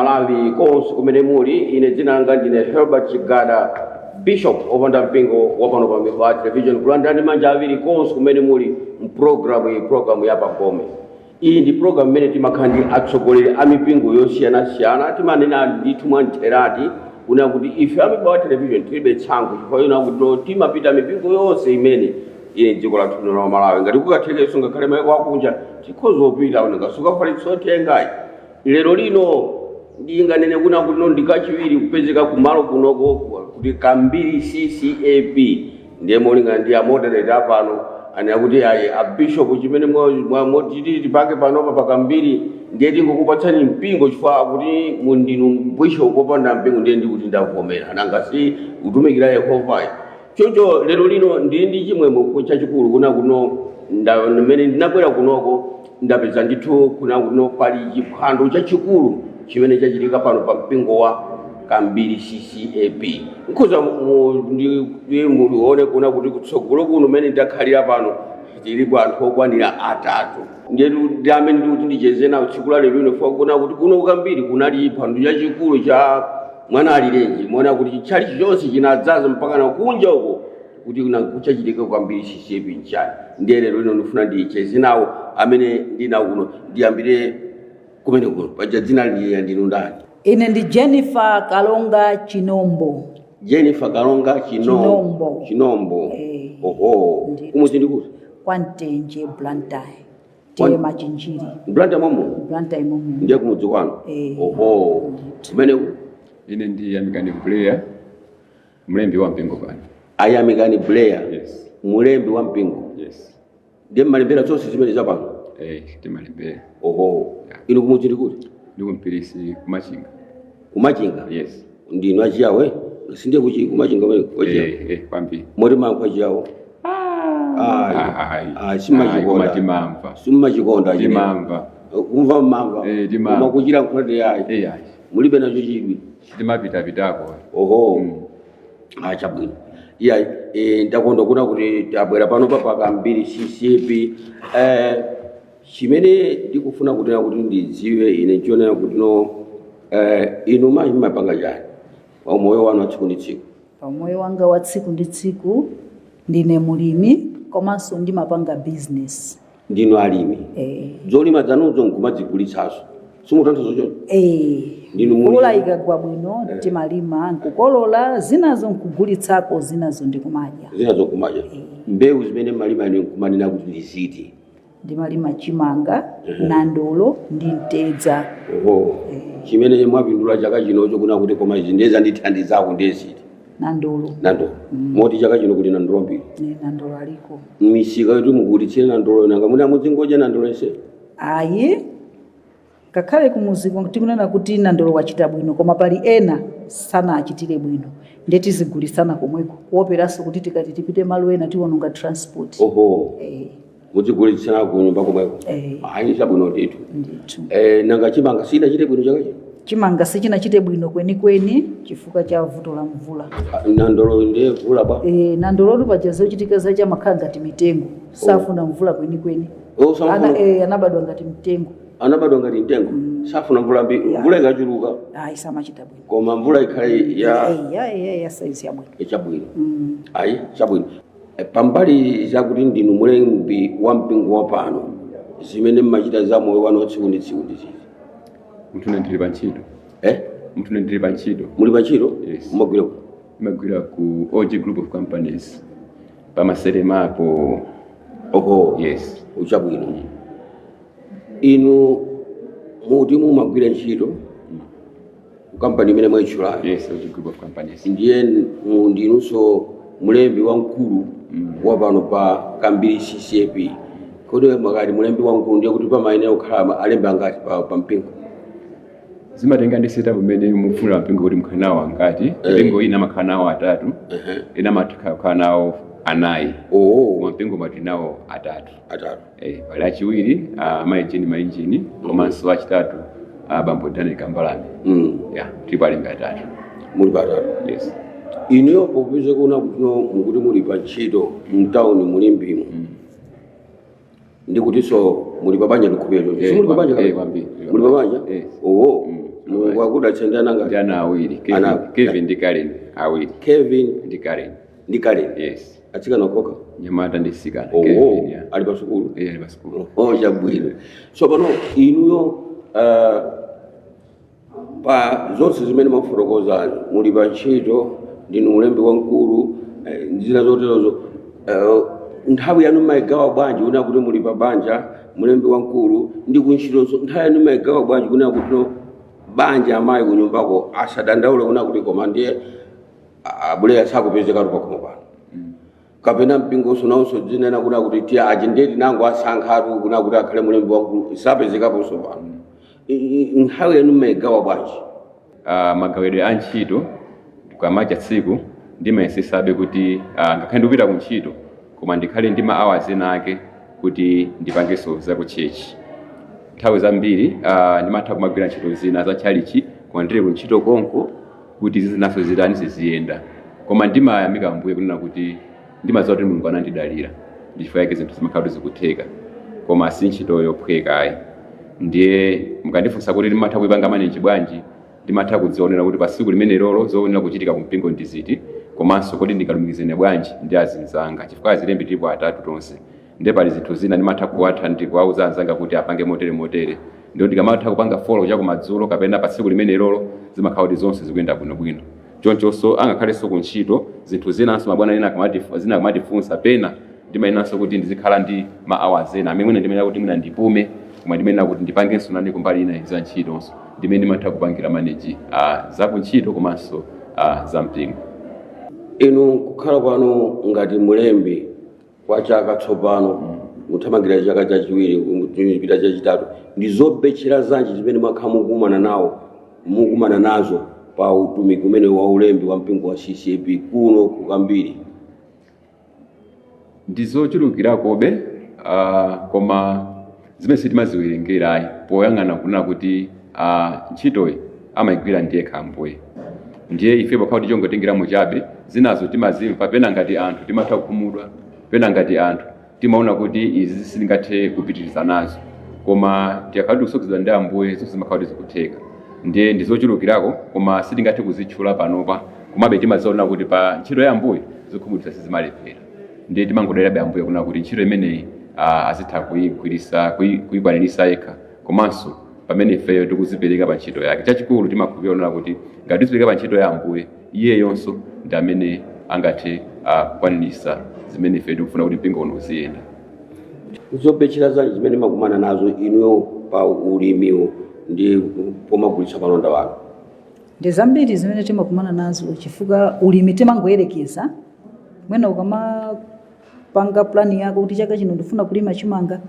Amalawi konse kumene muli, ine dzina langa ndine Herbert Chigada, bishop opanda mpingo wapano pa Mibawa Television, kulandirani manja awiri konse kumene muli mpulogalamu iyi, pulogalamu ya Pagome. Iyi ndi pulogalamu imene timakhala ndi atsogoleri a mipingo yosiyanasiyana. Timanena ndithu mwamtheradi kuna kuti ife a Mibawa Television tilibe tsankho, chifukwa ina kuti timapita mipingo yonse imene ili mdziko lathu lino la Malawi. Ngati kukathekenso ngakhale maiko akunja tikhoza kupita, ngasukafaritsa uthengayi. Lero lino ndinganene kuna kuti no ndikachiwiri kupezeka kumalo kunoko kuti Kambiri CCAP. Ndiye molingana ndi a moderator apano anena kuti ayi, a bishop, chimene motiti tipange panopa pa Kambiri ndiye tingokupatsani mpingo, chifukwa kuti ndinu bishop popanda mpingo. Ndiye ndikuti ndavomera, nanga si kutumikira Yehova? Choncho lero lino ndili ndi chimwemwe chachikulu kuna kuno mmene ndinabwera kunoko ndapeza ndithu kuna kuno pali chiphwando chachikulu chimene chachitika pano pa mpingo wa Kambiri CCAP. Nkhuza mulione kuna kuti kutsogolo kuno mmene ndakhalira pano tilipo anthu okwanira atatu. Ndiyetu ndi amene ndikuti ndicheze nawo tsiku la lero lino, kuna kuti kuno Kambiri kunali phwando chachikulu cha mwana alirenji. Muona kuti chalichi chonse chinadzaza mpaka na kunja uko kuti kuna kuchachitika Kambiri CCAP nchani. Ndiye lero lino ndifuna ndicheze nawo amene ndinawo kuno. Ndiyambire kumene kuno paja, dzina lili ndinu ndani? Ine ndi Jennifer Kalonga Chinombo. Jennifer Kalonga Chinombo. Chinombo. Chinombo. Eh. Oho. Ndithu. Kumudzi ndikuti? Kwamtenje, Blantyre, T/A Machinjiri. Blantyre momo? Blantyre momo. Ndiye kumudzi kwanu? Eh. Oho. Kumene Ine ndi Yamikani Blair, mlembi wa mpingo pano. Ayamikani Blair? Yes. Mulembi wa mpingo? Yes. Ndiye mmalembera zonse zimene zapano? Eh, timalembera. Oho. Inu kumudzi ndikuti? Ndi kumpirisi, Kumachinga. Kumachinga? Yes. Ndinu achiyawo, sindiye kuchi Kumachinga kumene kwachiyawo? Eh, kwambiri. Moti mankho achiyawo? Ayi. Ah, simachikonda. Koma timamva. Simmachikonda? Timamva. Kumva mmamva? Eh, timamva. Koma kuchira nkhwate ayi? Eh, ayi. Mulibe nacho chidwi? Timapitapitako. Oho. Ah, chabwino. Iya, ndakondwa kuna kuti tabwera pano pa Kambiri CCAP. Chimene ndikufuna kunena kuti ndidziwe ine nchionera kuti no inu mayi mmapanga chani pa moyo wanu wa tsiku ndi tsiku? Pamoyo wanga wa tsiku ndi tsiku ndine mulimi komanso ndimapanga business. Ndinu alimi? Eh. Zolima zanuzo nkumadzigulitsanso, simutanthauza choncho? Eh. Ndinu mulimi. Mvula ikagwa bwino timalima nkukolola, zinazo nkugulitsako, zinazo ndikumadya. Zinazo nkumadya. Mbewu zimene mmalima inu nkumanena kuti ndiziti? Ndimalima chimanga, nandolo ndi mtedza. Oho. Chimene mwapindula chaka chinocho kuna kuti koma izi ndiye zandithandizako ndiye ziti? Nandolo. Nandolo. Moti chaka chino kuti nandolo mbiri? Ne, nandolo aliko. Misika yoti mugulitsire nandolo, nanga muna mudzingodya nandolo yense? Ayi, ngakhale kumuziko tikunena kuti nandolo wachita bwino, koma pali ena sanachitire bwino, ndiye tizigulitsana komweko, kuoperanso kuti tikati tipite malo ena tiwononga transport. Oho. Eh. Mudzigulitsana ku nyumba komweko? Eh. Ayi, chabwino ndithu. Ndithu. Nanga chimanga sinachite bwino chaka chino? Chimanga sichinachite bwino kwenikweni chifukwa cha vuto la mvula. Ah, nandolo ndiye mvula bwa? E, nandolotu paja zochitika zache amakhala ngati mitengo, safuna mvula kwenikweni. Oh, safuna. Anabadwa ngati mtengo. Anabadwa ngati mtengo, safuna mvula mbiri. Mvula ikachuluka? Ayi, samachita bwino. Koma mvula ikhale ya Ya saizi yabwino. Chabwino. Ayi, chabwino. Pambali zakuti ndinu mulembi wa mpingo wa pano, zimene mmachita za moyo wanu wa tsiku ndi tsiku ndi zizi? Munthu ndili pa ntchito. Eh? Munthu ndili pa ntchito. Muli pa ntchito? Yes. Mumagwira ku? Imagwira ku OG Group of Companies pamaseremapo. Oho. Yes. Uchabwino. Inu muti mumagwira ntchito ku kampani imene mwayitchulayo? Yes, OG Group of Companies. Ndiye ndinunso mulembi wamkulu wa pano pa Kambiri CCAP. Kodi mwakati mulembi wamkulu, ndiye kuti pamayenera kukhala alembi angati pa mpingo? Zimatenga ndi setup imene mufuna mpingo kuti mukhale nawo angati. Mpingo ina amakhala nawo atatu, ina amakhala nawo anayi, koma mpingo mati nawo atatu. Atatu. Eh, pali achiwiri amainjini mainjini, komanso achitatu bambo Daniel Kambalame. Yeah, tilipo alembi atatu. Muli pa atatu? Yes. Inuyo popeza kuona kuti no mukuti muli pa ntchito mtawuni mulimbimo, ndikutinso muli pa banja, ndikhupira choncho? Eh, Simuli pa banja? Eh, kwambiri. Muli pa banja? Yes. Oho. Mulungu akudalitsa ndi ana Ndi ngati? ana awiri. Ana- Kevin ndi Karen awiri. Kevin Ndi Karen. Ndi Karen? Yes. Atsikana okha? Nyamata ndi sikana. Oh, Kevin, yeah. ali pa sukulu? Yeah, ali pa sukulu. Oh, chabwino. So pano inuyo, pa zonse zimene mwafotokoza, muli pa ntchito, ndinu mulembi wamkulu, zina zoterozo, nthawi yanu mayigawa bwanji kunena kuti muli pa banja, mulembi wamkulu ndi kuntchitozo? Nthawi yanu mayigawa bwanji kunena kuti no banja, amayi kunyumbako asadandaule kunena kuti koma ndiye abuleya sakupezekatu pakhomo pano, kapena mpingonso nawonso dzinena kuna kuti tiye achi ndiye tinango asankhatu kuna kuti akhale mulembi wamkulu, sapezekaponso pano? Nthawi yanu mayigawa bwanji? Magawidwe a ntchito, kamacha tsiku ndimayesesabe kuti ngakhale ndikupita ku ntchito, koma ndikhale ndi ma hours ena ake kuti ndipangenso za ku church. Nthawi zambiri ndimatha kumagwira ntchito zina za tchalichi koma ndili ku ntchito konko, kuti zinaso zitani, ziziyenda. Koma ndimayamika Ambuye kunena kuti ndimadziwa kuti Mulungu anandidalira, ndi chifukwa chake zinthu zimakhala kuti zikutheka. Koma si ntchito yophweka ayi. Ndiye mukandifunsa kuti ndimatha kuipanga manage bwanji, ndimatha kudzionera kuti pa tsiku limene lolo zoonera kuchitika kumpingo ndi ziti, komanso kodi ndingalumikizane bwanji ndi azinzanga, chifukwa azilembi tilipo atatu tonse. Ndiye pali zinthu zina ndimatha kuwatha ndi kuwauza anzanga kuti apange motere motere. Ndiyo ndikamatha kupanga follow chakumadzulo kapena pa tsiku limene lolo, zimakhala kuti zonse zikuyenda bwinobwino. Chonchonso angakhalenso kuntchito, zinthu zinanso mabwana ena zina akamatifunsa, pena ndimayenanso kuti ndizikhala ndi ma hours ena amene mwina ndimayenera kuti mwina ndipume, koma ndimayenera kuti ndipangenso nane kumbali ina za ntchitonso, ndimene ndimatha kupangira manage za kuntchito komanso za mpingo. Inu kukhala kwanu ngati mulembi kwa chaka tsopano, muthamangira chaka chachiwiri kupita chachitatu, ndi zobetchera zanji zimene mwakhala mukumana nazo pa utumiki umene wa ulembi wa mpingo wa CCAP kuno kukambiri? Ndi zochulukirakobe, koma zimene sitimaziwerengera ayi, poyang'ana kunena kuti ntchitoyi amayigwira ndiye Ambuye. Ndiye ife pokhala kuti chongotengeramo chabe, zinazo timazimva. Pena ngati anthu timatha kukhumudwa, pena ngati anthu timaona kuti izi sitingathe kupitiriza nazo, koma tikakhala tikusogozedwa ndi Ambuye, zonse zimakhala kuti zikutheka. Ndiye ndizochulukirako, koma sitingathe kuzitchula panopa. Komabe timaziona kuti pa ntchito ya Ambuye zokhumudwitsa sizimalephera. Ndiye timangodalirabe Ambuye kunena kuti ntchito imeneyi azitha kuyigwirisa, kuyikwanirisa yekha, komanso pamene ifeyo tikuzipereka pa ntchito yake. Chachikulu timakhulupirira kunena kuti ngati tizipereka pa ntchito ya Ambuye, iyeyonso ndi amene angathe kukwanirisa zimene ife tikufuna kuti mpingo uno uziyenda. Zobetchera zanji zimene makumana nazo inuyo pa ulimiwo ndi pomagulitsa malonda wanu? Ndi zambiri zimene timakumana nazo, chifukwa ulimi timangoyerekeza. Mwina ukamapanga plan yako kuti chaka chino ndifuna kulima chimanga,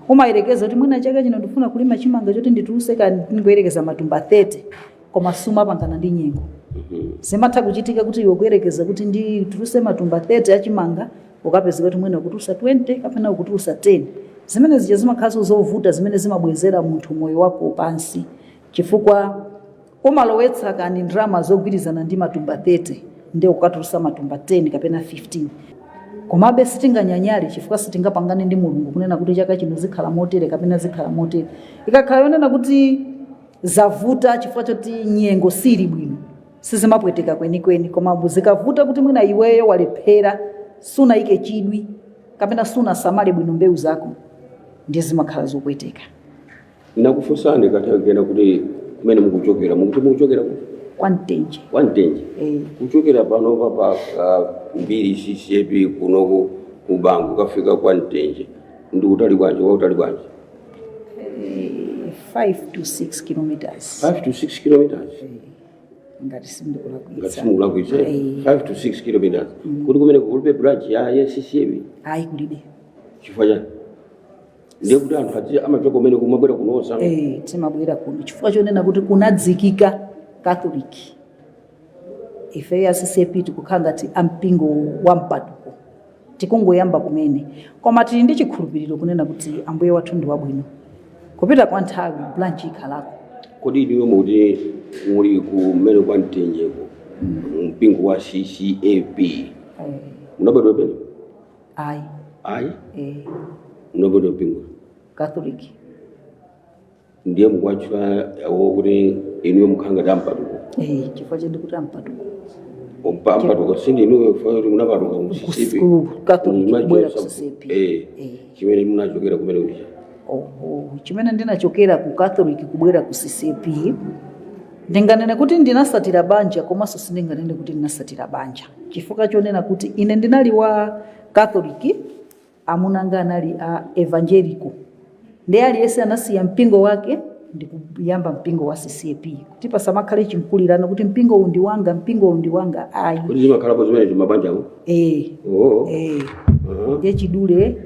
umayerekeza kuti mwina chaka chino ndifuna kulima chimanga choti ndituluse ka, ndingoyerekeza, matumba 30, koma sumapangana ndi nyengo. Zimatha kuchitika kuti iwe kuyerekeza kuti ndituluse matumba 30 achimanga, ukapezeka kuti mwina ukutulusa 20 kapena ukutulusa 10. Zimene zija zimakhalanso zovuta zimene zimabwezera munthu moyo wako pansi, chifukwa umalowetsa kani ndalama zogwirizana ndi matumba 30, ndi ukatulusa matumba 10 kapena 15. Komabe sitinganyanyale, chifukwa sitingapangane ndi Mulungu kunena kuti chaka chino zikhala motere kapena zikhala motere. Ikakhala yonena kuti zavuta chifukwa choti nyengo sili bwino, sizimapweteka kwenikweni. Koma zikavuta kuti mwina iweyo walephera, sunayike chidwi kapena sunasamale bwino mbewu zako, ndiye zimakhala zopweteka. Nakufunsani kanthawi kena kuti kumene mukuchokera, mukuti mukuchokera ku? Kwa Mtenje. Kwa Mtenje. Eh. Kuchokera panopa pa Mbiri CCAP kunoku kubango kafika kwa Mtenje ndi utali bwanji, wa utali bwanji? 5 to 6 kilometers. 5 to 6 kilometers? Ngati ngati sindikulakwitsa. Simukulakwitsa. Eh. 5 to 6 kilometers, kuti kumene kulibe branch ya CCAP? Ayi, kulibe. Chifukwa chani? Ndiye kuti anthu adzi amachoka kumene kumabwera kunosa? Eh, timabwera kuno chifukwa chonena kuti kunadzikika Catholic. Ife ya CCAP tikukhala ngati ampingo wa mpatuko, tikungoyamba kumene, koma tili ndi chikhulupiriro kunena kuti Ambuye wathu ndi wabwino, kupita kwa nthawi branch ikhalako. Kodi inuyo mukuti muli kumene kwa Mtenjeko, mpingo wa CCAP, munabadwa pene? Ayi. Ayi? Eh. Munabadwa mpingo? Catholic. Ndiye mukuwatchula awo kuti inuyo mukhala ngati ampatuko? Eh, chifukwa che ndikuti ampatuko. Ampatuko sindi inuyo chifukwa kuti munapatuka mu CCAP. Ku Catholic kubwera ku CCAP. Eh, chimene munachokera kumene kuti? Oho, chimene ndinachokera ku Catholic kubwera ku CCAP, ndinganene kuti ndinasatira banja, komanso sindinganene kuti ndinasatira banja, chifukwa chonena kuti ine ndinali wa Catholic, amuna anga anali a Evangelical. Ndiye aliyense anasiya mpingo wake ndikuyamba mpingo wa CCAP, kuti pasamakhale chinkulirano kuti mpingo uwu ndi wanga, mpingo uwu ndi wanga, ayi. Kuti zimakhalapo zimene mabanjamo? Eh. Oh. Eh. Ndiye chidule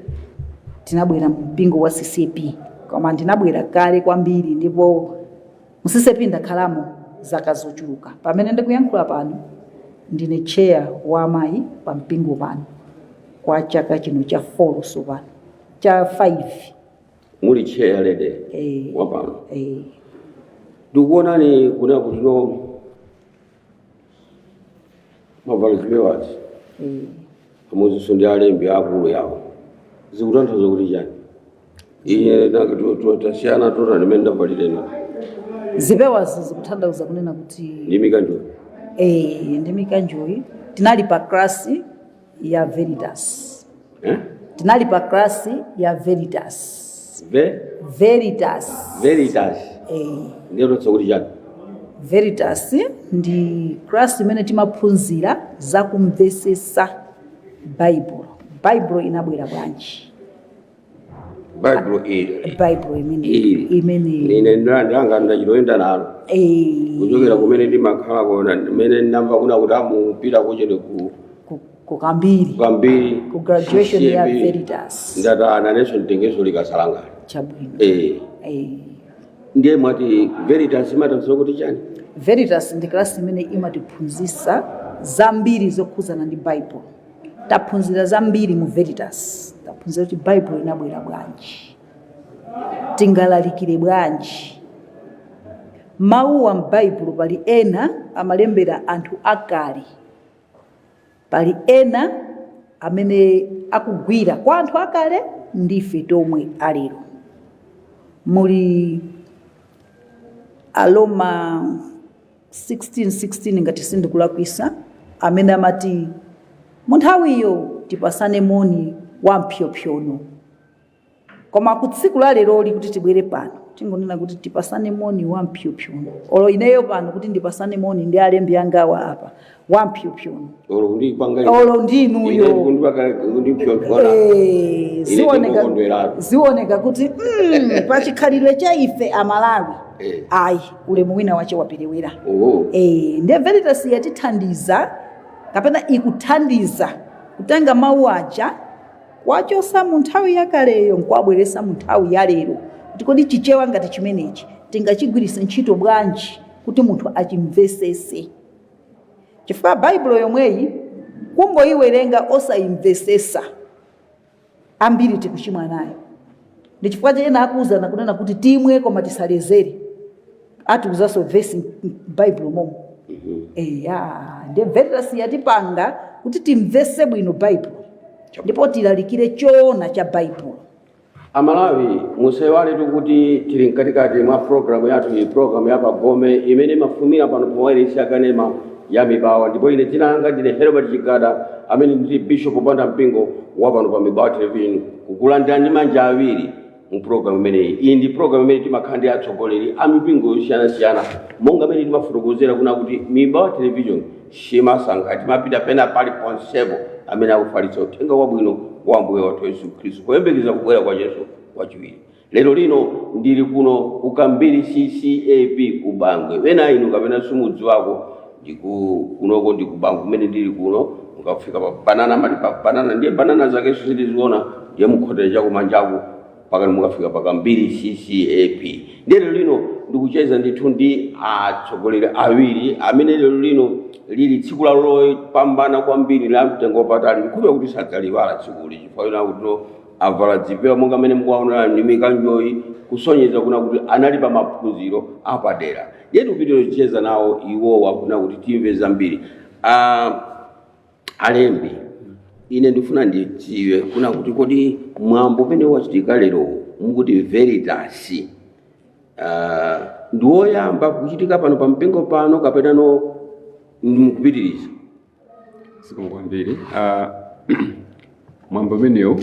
tinabwera mpingo wa CCAP, koma ndinabwera kale kwambiri, ndipo mu CCAP ndakhalamo zaka zochuluka. Pamene ndikuyankhula pano ndine chair wa amayi pa mpingo pano kwa chaka chino cha 4, so pano cha 5. Muli chair lady? Eh. Wapano? Eh. Ndikuonani kuna kuti no mavala zipewazi pamodzinso ndi alembi akulu yawo, zikutanthauza kuti chani? Iye tasiyana tona ndimene ndavalirena. Zipewazi zikutanthauza kunena kuti Ndi mikanjo. Eh, ndi mikanjoyi. Tinali pa class ya Veritas. Eh? Tinali pa class ya Veritas. Ve Veritas. Veritas. Eh. Ndiye totsa kuti chani? Veritas ndi class imene timaphunzira zakumvesesa Baibulo, Baibulo inabwera bwanji. Baibulo ili? Baibulo imene Ili. Imene. Ine ndanga ndachiloyenda nalo kuchokera kumene ndimakhala kona, mmene ndamva kuna kuti amupita kuchene ku Kukambiri. Kambiri. Ku graduation ya CCAP. Veritas. Ndati nanenso nditengeso likasalangani. Chabwino. Eh. Ndiye mwati Veritas imatanthauza kuti chani? Veritas ndi class imene imatiphunzitsa zambiri zokhuzana ndi Bible. Taphunzira zambiri mu Veritas. Taphunzira kuti Bible inabwera bwanji, tingalalikire bwanji mawuwa m'Baibulo. Pali ena amalembera anthu akale, pali ena amene akugwira kwa anthu akale ndife tomwe alero. Muli Aroma 16:16, ngati sindikulakwisa, amene amati mu nthawiyo tipasane moni wa mpsopsono, koma ku tsiku la leroli kuti tibwere pano tingonena kuti tipasane moni wa mpsopsono, olo ineyo pano kuti ndipasane moni ndi alembi angawa apa wa mpsopsono. Olo kundipanga Olo ndinuyo. Kundipyopyona. Eh, zioneka ndikukondweratu. Zioneka kuti pachikhalidwe cha ife Amalawi, ayi, ulemu wina wache waperewera. Oh. Eh, ndiye Veritas yatithandiza kapena ikuthandiza kutenga mawu aja kwachosa mu nthawi yakaleyo nkuwabweresa mu nthawi ya lero, kuti kodi Chichewa ngati chimenechi tingachigwiritse ntchito bwanji kuti munthu achimvesese? Chifukwa Baibulo yomweyi kungoyiwerenga osayimvesesa, ambiri tikuchimwa nayo. Ndi chifukwa chena akuwuzana kunena kuti timwe koma tisalezere, atiuzanso vesi m'Baibulo momwe. Eya, ndiye Veritas yatipanga kuti timvese bwino Baibulo ndipo tilalikire choona cha Baibulo. Amalawi, musaiwaletu kuti tili mkatikati mwa programu yathu iyi, programu ya Pagome imene imafumira pano pa wailesi yakanema ya Mibawa, ndipo ine dzina langa ndine Herbert Chigada, amene ndili bishop opanda mpingo wa pano pa Mibawa Television, kukulandirani ndi manja awiri mu programu imeneyi. Iyi ndi programu imene timakhala ndi atsogoleri a mipingo yosiyanasiyana, monga amene timafotokozera kuna kuti Mibawa Television simasankha, timapita pena paliponsepo amene akufalitsa uthenga wabwino wa Ambuye wathu Yesu Khristu, kuyembekeza kubwera kwa Yesu kwachiwiri. Lero lino ndili kuno ku Kambiri CCAP ku Bangwe. Wena inu kapena simudziwako, ndiku kunoko ndi ku Bangwe kumene ndili kuno. Mukafika pa Banana, mali pa Banana, ndiye banana zakenso sindiziona, ndiye mukhotere chakumanjaku pakati mukafika pa Kambiri CCAP. Ndiye lero lino ndikucheza ndithu ndi atsogoleri awiri amene lero lino lili tsiku lawo lopambana kwambiri la mtengo wapatali. Nkhupe kuti sadzaliwala tsikuli, chifukwa ina kuti no avala zipewa monga mmene mukuwaonera ndi mikanjoyi, kusonyeza kuna kuti anali pa maphunziro apadera. Ndiye tikupitira kucheza nawo iwowa kuna kuti timve zambiri. Alembi, ine ndifuna ndidziwe kuna kuti kodi mwambo umene wachitika lero mukuti Veritas Ndi woyamba kuchitika pano pa mpingo pano kapena no mukupitiriza? Zikomo kwambiri. Mwambo umenewu,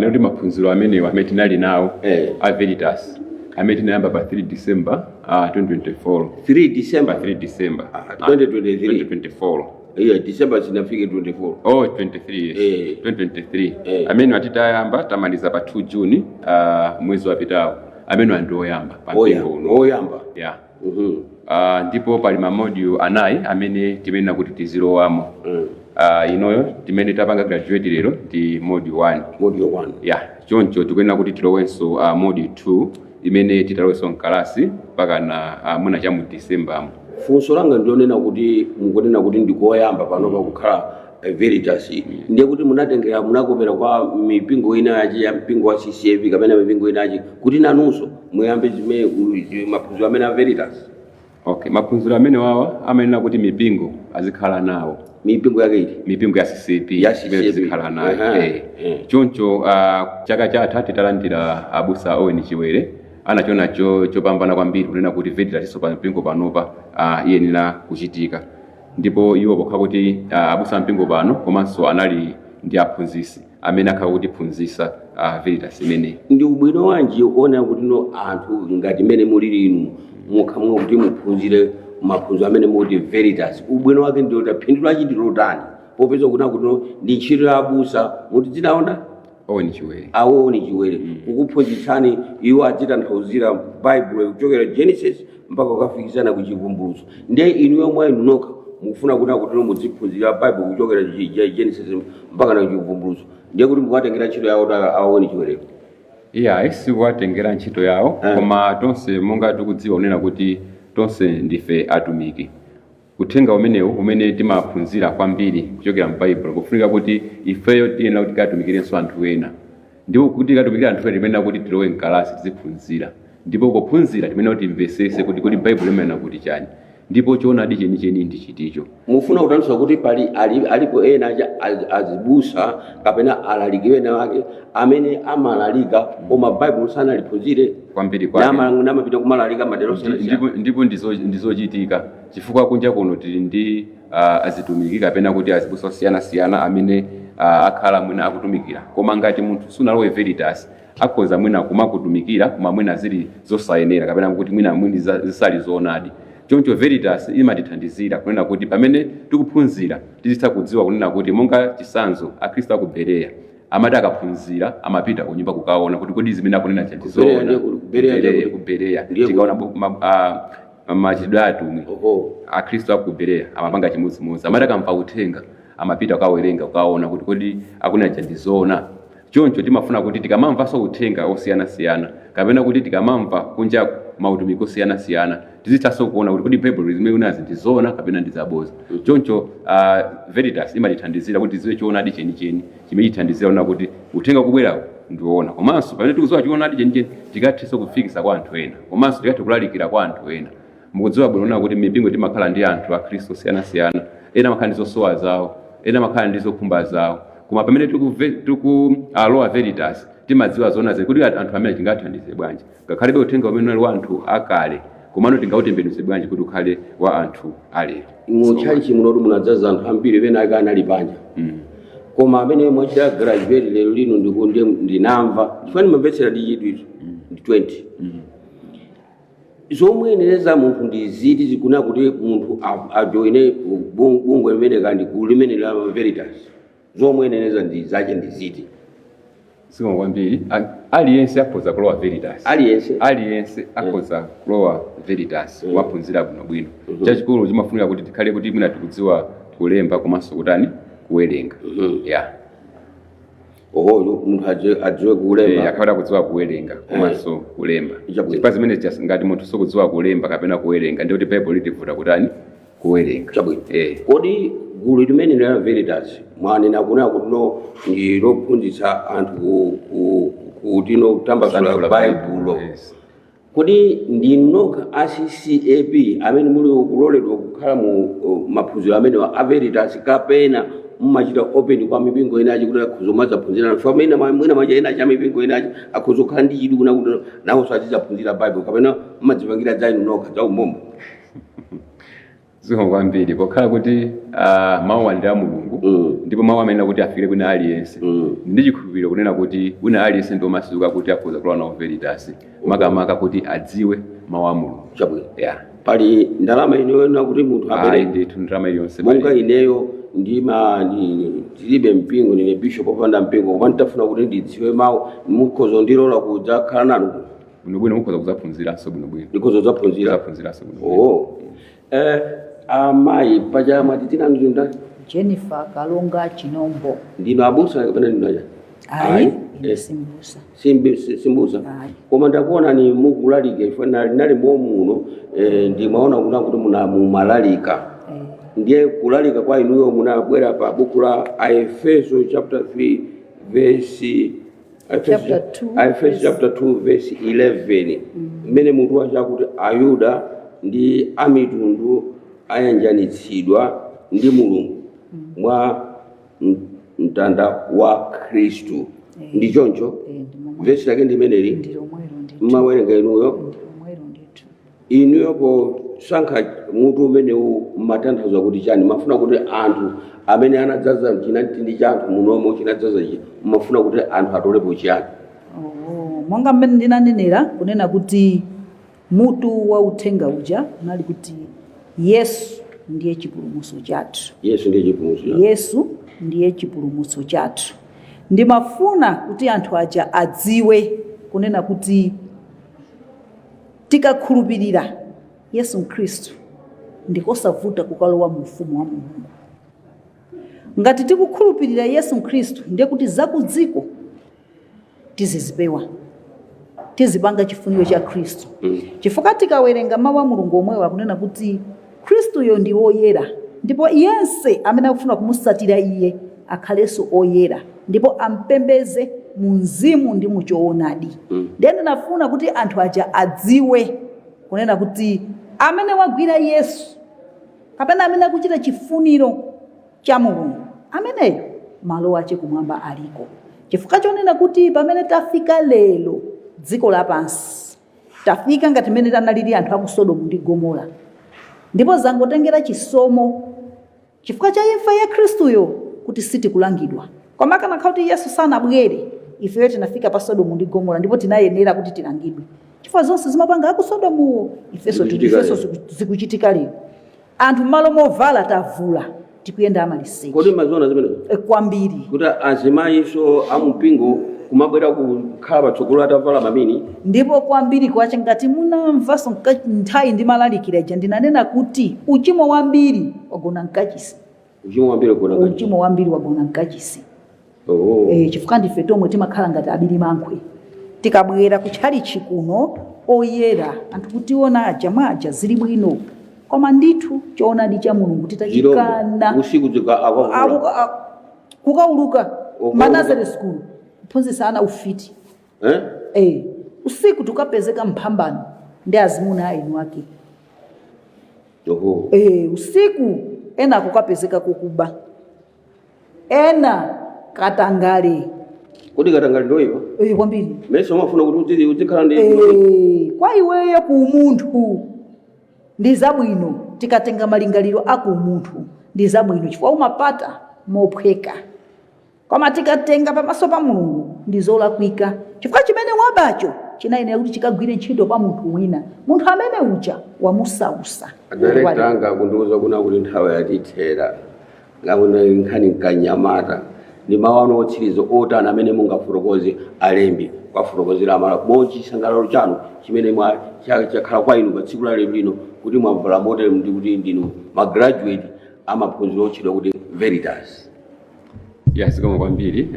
nekuti maphunziro amenewo amene tinali nawo a Veritas amene tinayamba pa 3 December 2024. 3 December? Pa 3 December. Ah, 2023. 2024. Iya, December sinafike 24. Oh, 23, yes. 2023. Amene atitayamba, tamaliza pa 2 June, mwezi wapitawo. Amene ndi oyamba pa mpingo uno. Oyamba. Yeah. Ndipo pali ma module anayi amene timenena kuti tizilowamo. Inoyo timene tapanga graduate lero ndi module 1. Module 1. Yeah, choncho tikuyenera kuti tilowenso module 2 imene titalowenso mkalasi mpaka na mwina cha mu December. Funso langa ndionena kuti mukunena kuti ndikoyamba pano pakukhala Veritas, ndiye kuti munatengera, munakopera kwa mipingo ina yachi ya mpingo wa CCAP kapena mipingo ina yachi kuti nanunso muyambe zimene maphunziro amene a Veritas? Okay, maphunziro amene wawa amayenera kuti mipingo azikhala nawo. Mipingo yake iti? Mipingo ya CCAP. Ya CCAP. Imene tizikhala nayo. Choncho chaka chatha titalandira abusa Owen Chiwere, anachiona chopambana kwambiri kunena kuti Veritas pa mpingo panopa iyenera kuchitika. Ndipo iwo pokha kuti abusa mpingo pano komanso anali ndi aphunzisi amene akhala kutiphunzisa Veritas imeneyi. Ndi ubwino wanji ona kuti no anthu ngati mmene mulili inu mukhamwa kuti muphunzire maphunziro amene mukuti Veritas? Ubwino wake ndi oti phindu lake ndi lotani, popeza kuna kuti no ndi ntchito ya abusa muti dzinaona? Owen Chiwere. Aoni Chiwere kukuphunzitsani, iwo adzitanthauzira Baibulo kuchokera Genesis mpaka kukafikizana ku Chivumbulutso. Ndiye inu yomwe inu nokha mukufuna kuna kuti no mudziphunzira Baibulo kuchokera Genesis mpaka na Chivumbulutso, ndiye kuti mukatengera ntchito yawo Aoni Chiwere? Iya, sikuwatengera ntchito yawo, koma tonse monga tikudziwa kunena kuti tonse ndife atumiki, uthenga umenewu umene timaphunzira kwambiri kuchokera m'Baibulo, kufunika kuti ifeyo tiyenera kuti tikatumikirenso anthu ena. Ndipo kuti tikatumikire anthu ena, timenera kuti tilowe mkalasi tiziphunzira. Ndipo kuphunzira timenera kuti timvesese kuti Baibulo imanena kuti chani, ndipo choonadi chenicheni ndi chiticho. Mufuna kutanthauza kuti pali alipo ena aja azibusa kapena alaliki ena ake amene amalalika koma Baibulo sanaliphunzire? Kwambiri kwake. Namapita kumalalika madera osiyanasiyana. Ndipo ndizochitika, chifukwa kunja kuno tili ndi azitumiki kapena kuti azibusa osiyanasiyana amene akhala mwina akutumikira, koma ngati munthu sunalowe Veritas, akhoza mwina kumakutumikira koma mwina zili zosayenera kapena kuti mwina mwini zisali zoonadi. Choncho Veritas imatithandizira kunena kuti pamene tikuphunzira tizitha kudziwa kunena kuti, monga chisanzo, Akhristu aku Bereya amati akaphunzira amapita kunyumba kukaona kuti kodi zimene akunena Bereya chandizoona. ndiye ku Bereya ndiye Ku Bereya. Ndiye Tikaona Machitidwe a Atumwi, akhristu aku Bereya amapanga chimodzimodzi. Amati akamva uthenga amapita kukawerenga, kukaona kuti kodi akunena chandizoona. Choncho timafuna kuti tikamamvanso uthenga osiyanasiyana kapena kuti tikamamva kunjaku mautumiki osiyanasiyana, tizithanso kuona kuti kodi Baibulo zimene unazi ndizoona kapena ndizaboza. Choncho Veritas imatithandizira kuti tidziwe choonadi chenicheni chimene chithandizira kuona kuti uthenga kubwerawo ndiwoona, komanso pamene tikudziwa choonadi chenicheni tikathenso kufikisa kwa anthu ena, komanso tikathe kulalikira kwa anthu ena. Mukudziwa bwino kuona kuti mipingo timakhala ndi anthu akhristu osiyanasiyana. Ena amakhala ndi zosowa zawo, ena amakhala ndi zokhumba zawo, koma pamene tikualowa Veritas timadziwa zoona zake kuti anthu amene tingathandize bwanji, ngakhalebe uthenga umene unali wa anthu akale, komano tingautembenuze bwanji kuti ukhale wa anthu alero. Mu tchalitchi munotu munadzaza anthu ambiri pena ake anali panja, koma amene mwachita graduate lero lino ndinamva chifukwa ndimamvetsera ndi chidwicho ndi 20. Zomwenereza munthu ndi ziti zikuna kuti munthu ajoine bungwe limene kandi gulu limene la Veritas? Zomwenereza ndi zache ndi ziti? Zikomo kwambiri. Aliyense akhoza kulowa Veritas. Aliyense? Aliyense akhoza kulowa Veritas, kumaphunzira bwinobwino. Chachikulu chimafunika kuti tikhale kuti mwina tikudziwa kulemba komanso kutani, kuwerenga, yeah. Oho, munthu adziwe kulemba. Akhala kudziwa kuwerenga komanso kulemba. Chabwino. Chifukwa zimene ngati munthu sukudziwa kulemba kapena kuwerenga, ndiye kuti Bible litivuta kutani, kuwerenga. Chabwino. Eh. Kodi gulu limene la Veritas mwanena kuna kuti no ndi lophunzitsa anthu kuti no kutambasula Kusanthula. Baibulo? Yes. Kodi ndi nokha a CCAP amene muli kuloledwa kukhala mu maphunziro amene a Veritas, kapena mumachita open kwa mipingo inachi kuti akhoza kumadzaphunzira? Chifukwa mwina mwacha ena cha mipingo inachi akhoza kukhala ndi chidwi kuna kuti nawonso azidzaphunzira Bible kapena Mmadzipangira za inu nokha za umomo? Zikomo kwambiri. Pokhala kuti mawu ndi a Mulungu ndipo mawu amenena kuti afikire kwina aliyense, ndi chikhulupiriro kunena kuti wina aliyense ndi omasuka kuti akhoza kulowa nawo Veritas, makamaka kuti adziwe mawu a Mulungu. Chabwino. Yeah. Pali ndalama ineyo kuti munthu Ayi. apereke? Ndithu, ndalama iliyonse. Monga ineyo ndima ndilibe mpingo, ndine bishop opanda mpingo, koma nditafuna kuti ndidziwe mawu, mukhoza ndilola kudzakhala nanu? Bwinobwino, mukhoza kudzaphunziranso bwinobwino. Ndikhoza kudzaphunzira? Kudzaphunziranso bwinobwino. Oh. Amayi, paja mwati dzina lanu ndani? Jennifer Kalonga Chinombo. Ndinu abusa kapena ndinu aja? Ayi, ine simbusa. Simbusa? Ayi. Koma ndakuona ni mukulalika, ife nali muno, ndimaona kuna kuti muna mumalalika. Ndiye kulalika kwa inuyo munabwera pa buku la Aefeso chapter 3 verse Chapter 2, Aefeso chapter 2 verse 11, mmene mutu wacha kuti Ayuda ndi amitundu ayanjanitsidwa ndi Mulungu mwa mtanda wa Khristu. Ndi choncho? Eh, ndi momwe. Vesi lake ndimeneli? Ndi lomwelo ndithu. Mmawerenga inuyo? Ndi lomwelo ndithu. Inuyo posankha mutu umenewu mmatanthauza kuti chani? Mafuna kuti anthu amene anadzaza chinatindi cha anthu munomo chinadzaza chi, mafuna kuti anthu atolepo chiyani? Oh, monga mmene ndinanenera kunena kuti mutu wa uthenga uja unali kuti Yesu ndiye chipulumutso chathu. Yesu ndiye chipulumutso chathu. Yesu ndiye chipulumutso chathu. Ndimafuna kuti anthu aja adziwe kunena kuti tikakhulupirira Yesu Khristu ndikosavuta kukalowa mu ufumu wa Mulungu. Ngati tikukhulupirira Yesu Khristu, ndiye kuti zakudziko tizizipewa, tizipanga chifuniro cha Khristu, chifukwa tikawerenga mawu a Mulungu omwewo akunena kuti Khristuyo ndi woyera, ndipo yense amene akufuna kumusatira iye akhalenso oyera ndipo ampembeze mu mzimu ndi mu choonadi. Ndiye ndinafuna kuti anthu aja adziwe kunena kuti amene wagwira Yesu kapena amene akuchita chifuniro cha Mulungu, ameneyo malo ache kumwamba aliko, chifukwa chonena kuti pamene tafika lero dziko lapansi tafika ngati mmene tanalili anthu aku Sodomu ndi Gomora, ndipo zangotengera chisomo chifukwa cha imfa ya Khristuyo kuti sitikulangidwa. Koma kanakhala kuti Yesu sanabwere, ifeyo tinafika pa Sodomu ndi Gomora ndipo tinayenera kuti tilangidwe, chifukwa zonse zimapanga aku Sodomuwo ifenso Zikuchitika ifenso lero. zikuchitika lero. Anthu m'malo movala tavula, tikuyenda amaliseche. Kodi maziona zimenezo? Kwambiri. Kuti azimayinso amupingo kumabwera kukhala patsogolo atavala mamini? Ndipo kwambiri kwache. Ngati munamvanso nthawi ndimalalikira ija, ndinanena kuti uchimo wambiri wagona mkachisi. Uchimo wambiri wagona mkachisi. Uchimo wambiri wagona mkachisi. Oh. Chifukwa ndife tomwe timakhala ngati abiri mankhwe. Tikabwera kutchalichi kuno oyera, anthu kutiona aja mwaja zili bwino, koma ndithu choonadi cha Mulungu titachikana, Zilombo usiku zika akavula. Kukauluka. Kukauluka. Ma nursery school kuphunzitsa ana ufiti. Eh? Usiku tukapezeka mphambano ndi azimuna ainu ake. Oho. Usiku ena kukapezeka kukuba, ena katangale. Kodi katangale ndoyipa? Kwambiri. Mese umafuna kuti uzikhala ndi Kwa iweyo ku umunthu ndi zabwino. Tikatenga malingaliro aku umunthu ndi zabwino chifukwa umapata mophweka, koma tikatenga pamaso pa Mulungu ndi zolakwika, chifukwa chimene wabacho chinayenera kuti chikagwire ntchito pa munthu wina. Munthu amene uja wamusausa. Director anga akundiuza kuna kuti nthawi yatithera. Ngakuti nkhani nkanyamata, ndi mawu anu otsiriza otani amene mungafotokoze alembi kwafotokozera amala mo chisangalalo chanu chimene chakhala kwa inu pa tsiku la lero lino kuti mwamvala motere ndi kuti ndinu ma graduate amaphunziro otchedwa kuti Veritas? Ya, zikomo kwambiri.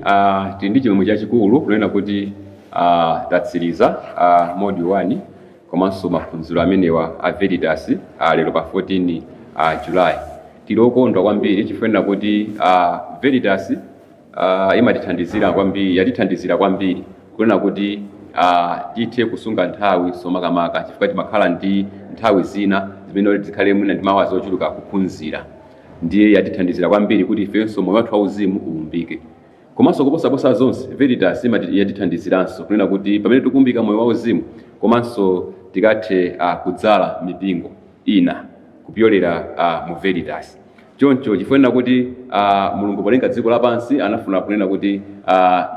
Tili ndi chimwemwe chachikulu kunena kuti tatsiriza module 1 komanso maphunziro amenewa a Veritas lero pa 14 July. Tili okondwa kwambiri chifukwa kuti Veritas imatithandizira kwambiri, yatithandizira kwambiri kunena kuti tithe kusunga nthawi somakamaka, chifukwa timakhala ndi nthawi zina zimene zikhale mwina ndi mawu zochuluka kuphunzira. Ndiye yatithandizira kwambiri kuti ifenso moyo wathu wauzimu uwumbike. Komanso kuposaposa zonse, Veritas yatithandiziranso kunena kuti pamene tikumbika moyo wauzimu komanso tikathe kudzala mipingo ina kupyolera mu Veritas. Choncho chifukwa kuti Mulungu polenga dziko lapansi anafuna kunena kuti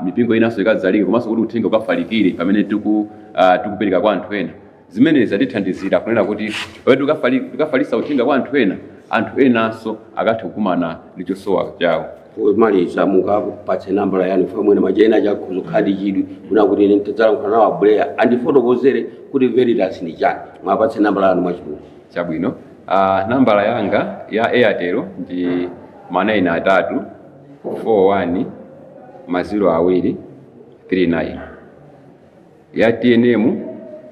mipingo inanso ikadzalike, komanso kuti uthenga ukafalikire pamene tikupereka kwa anthu ena. Zimenezi zatithandizira kunena kuti pamene tikafalisa uthenga kwa anthu ena, anthu enanso akathe kukumana ndi chosowa chawo. Kumaliza, mungapatse nambala yanu ifo mwene machena chakhuza khadi chidwi kuna kuti ine ndidzalankhula nawo abuleya andifotokozere kuti Veritas ndi chani. Mwapatse nambala yanu mwachidule. Chabwino. Nambala yanga ya Airtel ndi ma 9 3 41 ma 0 2 39. Ya TNM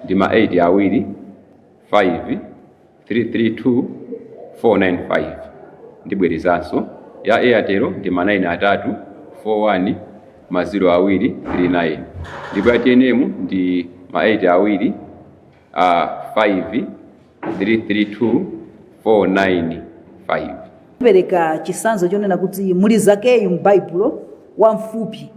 ndi ma 8 2 5 332 495. Ndibwerezanso, ya Airtel ndi ma 9 3 41 ma 0 2 39, ndipo ya TNM ndi ma 8 2 5 332 495. Pereka chitsanzo chonena kuti muli Zakeyu m'Baibulo, wamfupi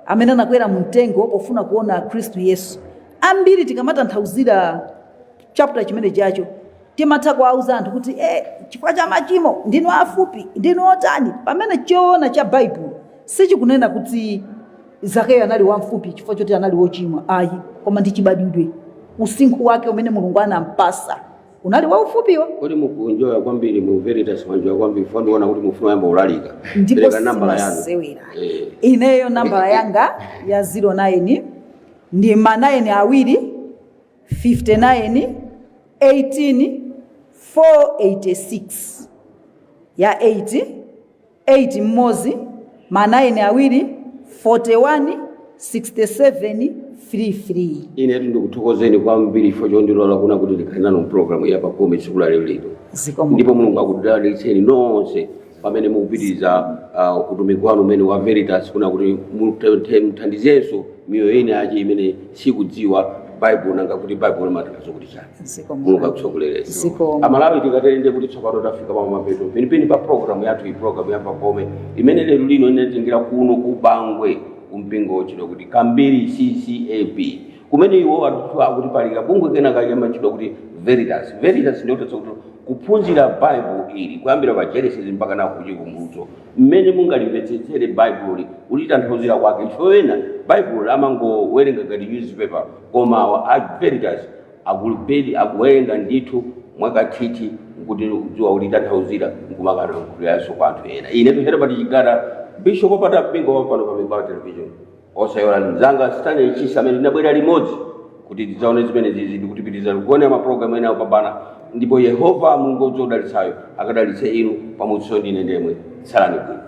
amene anakwera mumtengo pofuna kuona Khristu Yesu. Ambiri tikamatanthauzira chapter chimene chacho, timatha kuwauza anthu kuti chifukwa cha machimo ndinu afupi, ndinu otani, pamene choona cha Baibulo sichikunena kuti Zakeyo anali wamfupi chifukwa choti anali wochimwa, ayi, koma ndi chibadwidwe, usinkhu wake umene Mulungu anampasa unali waufupiwo. Kodi mukunjoya kwambiri mu Veritas? Mwanjoya kwambiri? Funa ndiona kuti mufuna yamba ulalika. Ndipo Pereka nambala yanu. Simasewera. Ineyo nambala yanga ya 09 ndi ma 9 2 59 18 486, ya 8 8 mmodzi, ma 9 2 41 67 33. Inetu ndikuthokozeni kwambiri chifukwa chondilola kuna kuti ndikhale nanu mpulogalamu ya Pagome tsiku la lero lino. Zikomo. Ndipo Mulungu akudalitseni nonse pamene mukupitiriza utumiki wanu umene wa Veritas, kuna kuti muthandizenso miyoyo ina yache imene sikudziwa Baibulo, nanga kuti Baibulo limatanthauza kuti chani. Zikomo. Mulungu akutsogolereni. Zikomo. Amalawi, tikaterende kuti tsopano tafika pa mapeto penipeni pa programu yathu iyi, programu ya Pagome imene lero lino inatengera kuno ku Bangwe, kumpingo wotchedwa kuti Kambiri CCAP, kumene iwo anthu akuti pali kabungwe kena kali amatchedwa kuti Veritas. Veritas ndiotetsa kuti kuphunzira Bible ili kuyambira pa Genesis mpaka na kuchivumbulutso, mmene mungalimvetsetsere Bible, kulitanthauzira kwake, chifukwa ena Bible amangowerenga ngati newspaper, koma awa a Veritas akulipedi akuwerenga ndithu mwakathithi nkuti kudziwa kulitanthauzira nkumakanankhuliranso kwa anthu ena. Ine Herbert Chigada, bishop opata mpingo wapano pa Mibawa Television, osayiwala mzanga Stanley Chisa amene tinabwera limodzi kuti tidzaone zimene zizi ndikutipitiriza kuonera mapulogalamu ena opambana. Ndipo Yehova Mulungu wodzodalitsayo akadalitse inu pamodzinso ndine ndemwe. Tsalani bwino.